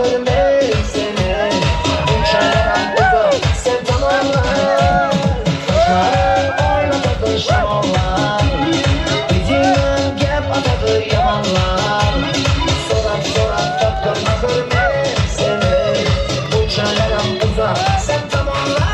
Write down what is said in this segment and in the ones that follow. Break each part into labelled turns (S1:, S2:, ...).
S1: axir men seni. Uchaman uzoq sen tomonlar, sochlaring o'ynatadi shamollar, Yuzingdan gap otadi yomonlar. So'rab so'rab topdim axir men seni. Uchaman uzoq sen tomonlar.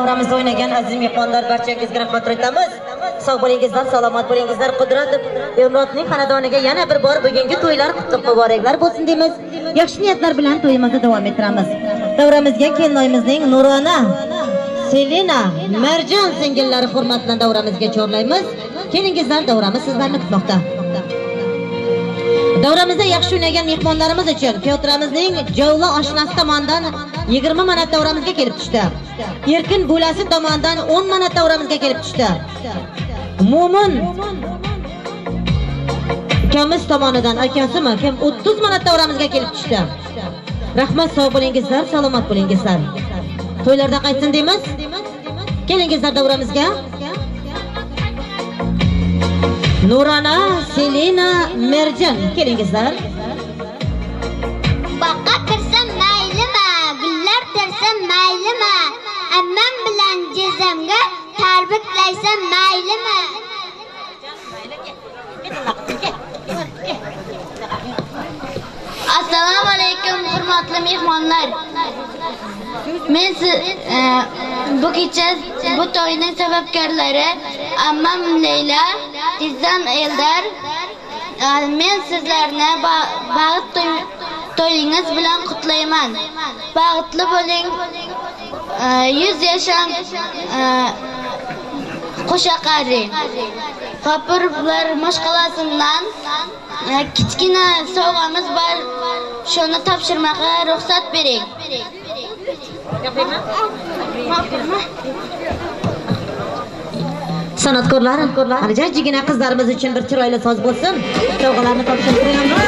S2: Davramizda o'ynagan aziz mehmonlar, barchangizga rahmat aytamiz. Sog' bo'lingizlar, salomat bo'lingizlar. Qudratov Elmurotning xonadoniga yana bir bor bugungi to'ylar qutlug' muboraklar bo'lsin deymiz. Yaxshi niyatlar bilan to'yimizni davom ettiramiz. Davramizga kelinoyimizning Nurona, Selina, Marjon singillari hurmat bilan davramizga chorlaymiz. Kelingizlar, davramiz sizlarni kutmoqda. Davramizda yaxshi o'ynagan mehmonlarimiz uchun Pyotromizning Javlo oshnasi tomonidan 20 manat davramizga kelib tushdi. Erkin bo'lasi tomonidan 10 manat davramizga kelib tushdi. Mo'min ukamiz tomonidan akasimi kim 30 manat davramizga kelib tushdi. Rahmat, sog' bo'lingizlar, salomat bo'lingizlar. To'ylarda qaytsin deymiz. Kelingizlar davramizga. Nurana, Selina, Merjan kelingizlar.
S3: Boqqa kirsam maylimi, gullar tersam maylimi, ammam bilan jezamga tarbiklaysam maylimi? Assalomu alaykum hurmatli mehmonlar. Men bu kecha bu to'yning sababkorlari ammam Leyla, tezdan Eldar. Men sizlarni baxt to'yingiz bilan qutlayman. Baxtli bo'ling, 100 yashang, qo'sha qaring. G'ofurovlar mashg'ulasidan kichkina sovg'amiz bor, shuni topshirmoqqa ruxsat bering.
S2: San'atkorlar, jajjigina qizlarimiz uchun bir chiroyli soz bo'lsin. Sovg'alarni topshirib qo'yamiz.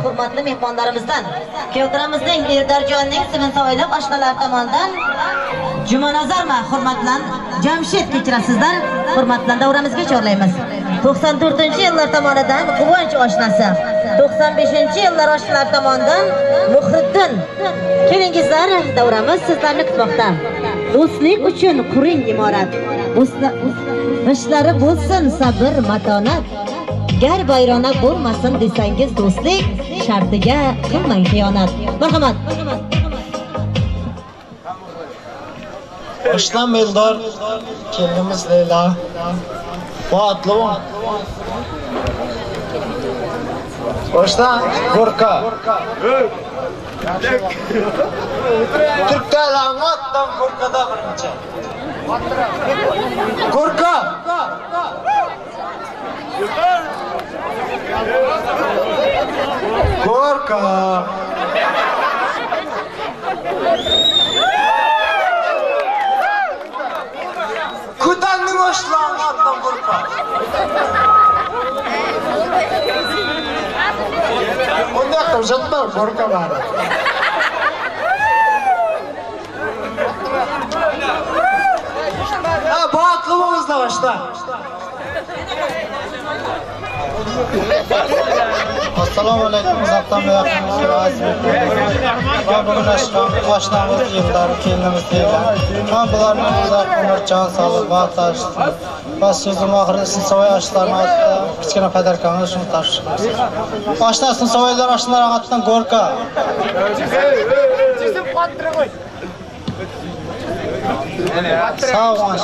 S2: Hurmatli mehmonlarimizdan Kuyovtiramizning Eldarjonning Sevinsoylab oshnalar tomonidan Jumanazarma hurmatlan Jamshid kechirasizlar, hurmat bilan davramizga chorlaymiz. 94-yillar tomonidan Quvonch oshnasi, 95-yillar oshnalar tomonidan Muhriddin. Kelingizlar, davramiz sizlarni kutmoqda. Do'stlik uchun quring imorat. G'ishlari bo'lsin sabr, matonat. Gar vayrona bo'lmasin desangiz do'stlik shartiga qilmang xiyonat. Marhamat.
S4: Oshnam Eldor, kelinimiz Leyla. Baxtli bo'ling. Oshna Gorka. Türkler anlattan Gorka'da birinchi. Gorka. Gorka. Kudanning oshlarni atdan Gorka. Bunday ko'rsatma, Gorka bari. Ha, baxtli bo'lingizlar oshna.
S5: Assalomu alaykum uzoqdan yaqinlar, aziz mehmonlar. Bugun oshnamiz Eldor, kelinimiz Leyla. Men bularni uzoq umr, jon sog'lik, baxt tilashim. Va so'zim oxirida Sinsovoy oshnalari oldida kichkina podarkamiz shuni topshiramiz. Oshna Sinsovoylar oshnalar og'atidan Gorka. Sog' bo'ling.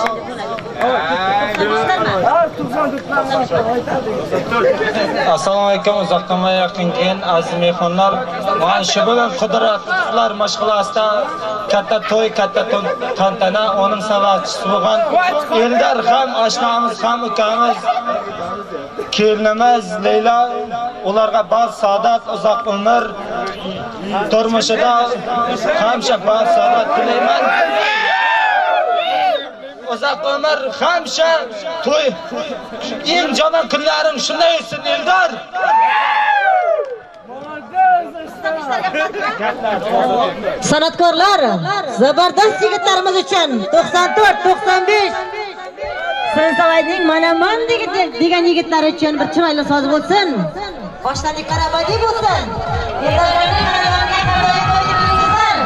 S4: Assalomu alaykum uzoqdan va yaqin kelgan aziz mehmonlar. Mana shu bugun Qudratlar mashg'ulotida katta to'y, katta tantana, o'nim sababchisi bo'lgan Eldar ham oshnamiz, ham ukamiz, kelinimiz Leyla, ularga baxt, saodat, uzoq umr, turmushida hamisha baxt, saodat tilayman. uzoq umr, hamisha to'y eng yomon kunlaring shunday o'tsin Eldor.
S2: San'atkorlar, zabardast yigitlarimiz uchun 94, 95 Sinsalayning manaman degan yigitlar uchun bir chiroyli so'z bo'lsin. Boshlandik abadiy bo'lsin. Eldorlarning xonadoniga qanday qo'ydingizlar?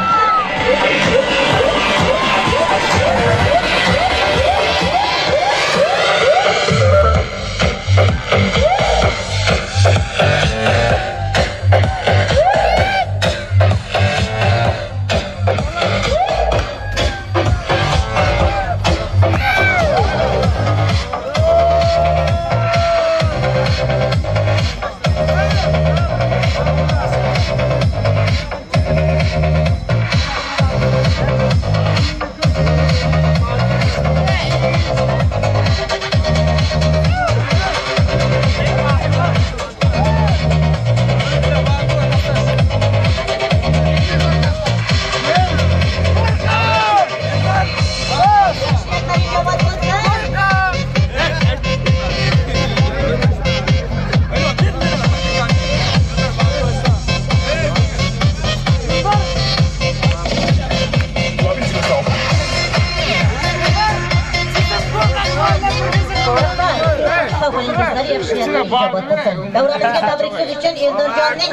S2: Davramizga tabrik so'z uchun Eldorjonning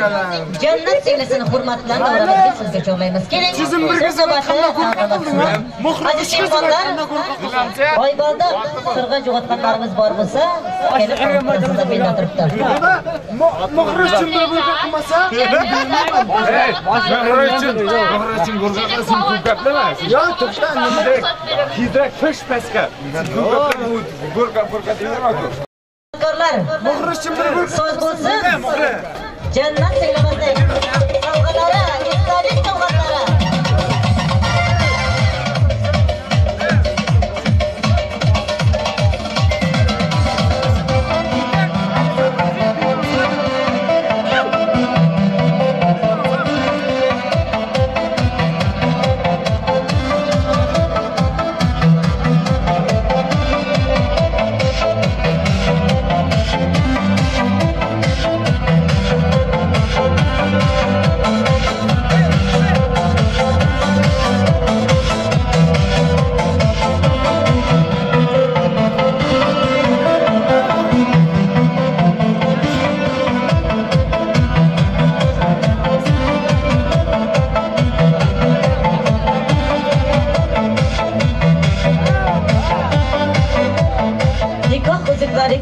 S2: jannat singlisini hurmat bilan davramizga so'zga chorlaymiz. Keling, aziz mehmonlar, Oybolda sirg'a jo'g'atganlarimiz bor bo'lsa, kelib benda turibdi.
S6: Muhri uchun bir burga qilmasa, muhri uchun burga qilsin, ko'p. Yo, to'xta, nima? Tezroq pish pastga. Ko'p burga deyverma-ku.
S2: So'z bo'lsin. Jannat singlimizning sovg'alari, esdalik sovg'alari.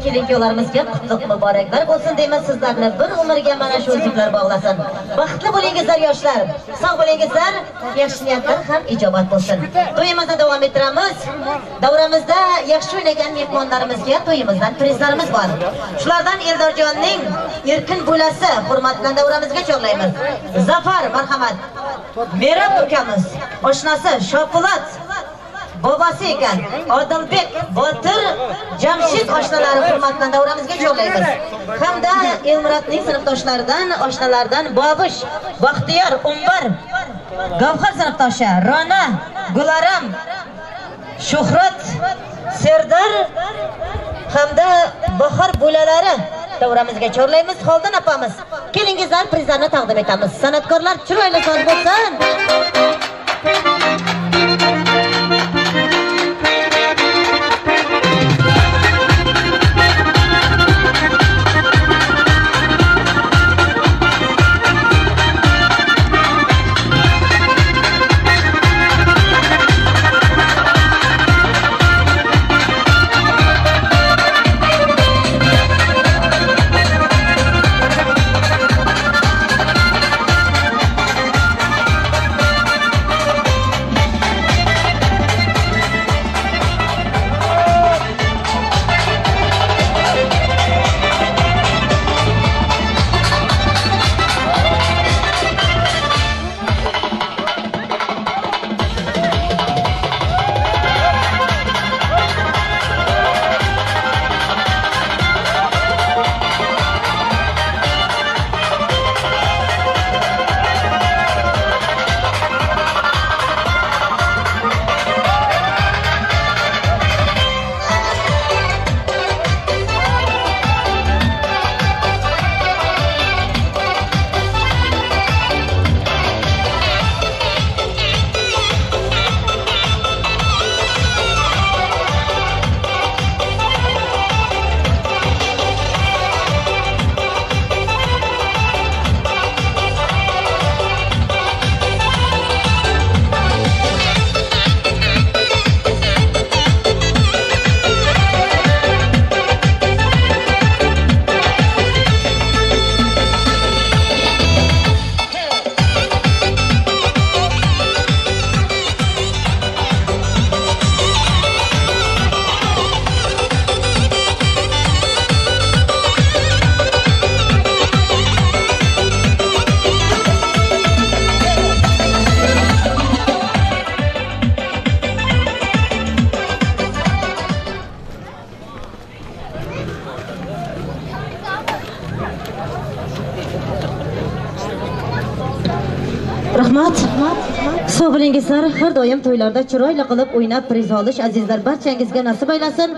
S2: Kelin-kuyovlarimizga qutlug' muboraklar bo'lsin deymiz. Sizlarni bir umrga mana shu uzuklar bog'lasin. Baxtli bo'lingizlar yoshlar. Sog' bo'lingizlar. Yaxshi niyatlar ham ijobat bo'lsin. To'yimizni davom ettiramiz. Davramizda yaxshi o'ynagan mehmonlarimizga to'yimizdan prizlarimiz bor. Shulardan Eldorjonning erkin bo'lasi hurmat bilan davramizga chorlaymiz. Zafar, marhamat. Merob ukamiz, oshnasi Shopolat bobasi ekan Odilbek, Botir, Jamshid oshnalari hurmat bilan davramizga chorlaymiz. Hamda Elmuratning sinfdoshlaridan, oshnalaridan Bobish, Baxtiyor, Umbar, Gavhar sinfdoshi, Rona, Gularam, Shuhrat, Serdar hamda Bahor bo'lalari davramizga chorlaymiz. Xoldan opamiz, kelingizlar, prizlarni taqdim etamiz. San'atkorlar chiroyli so'z bo'lsin. Rahmat. Sog' bo'lingizlar. Har doim to'ylarda chiroyli qilib o'ynab priz olish azizlar barchangizga nasib aylasin.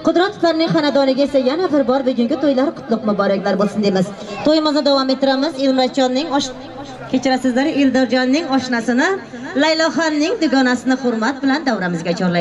S2: Qudratovlarning xonadoniga esa yana bir bor bugungi to'ylar qutlug' muboraklar bo'lsin deymiz. To'yimizni davom ettiramiz. Ilmratjonning kechirasizlar, Eldorjonning oshnasini, Layloxonning dugonasini hurmat bilan davramizga chorlaymiz.